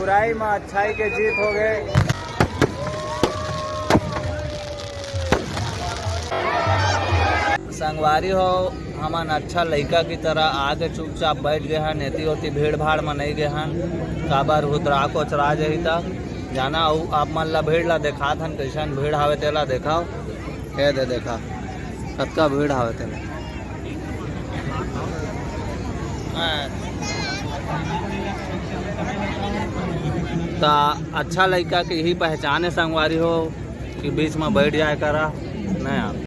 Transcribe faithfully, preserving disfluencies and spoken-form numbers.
बुराई में अच्छाई के जीत हो गए। संगवारी हो, हमन अच्छा लइका की तरह आके चुपचाप बैठ गए हन। एती ओती भीड़ भाड़ में नहीं गए हन, काबर हुतरा कोचरा जही त जाना। अउ आप मन ला भीड़ ला देखात हन, कैसन भीड़ हावे तेला देखाओ। हे दे देखा, कतका भीड़ हावे तेला। त अच्छा लइका के यही पहचान है संगवारी हो, कि बीच में बैठ जाए करा। नहीं यार,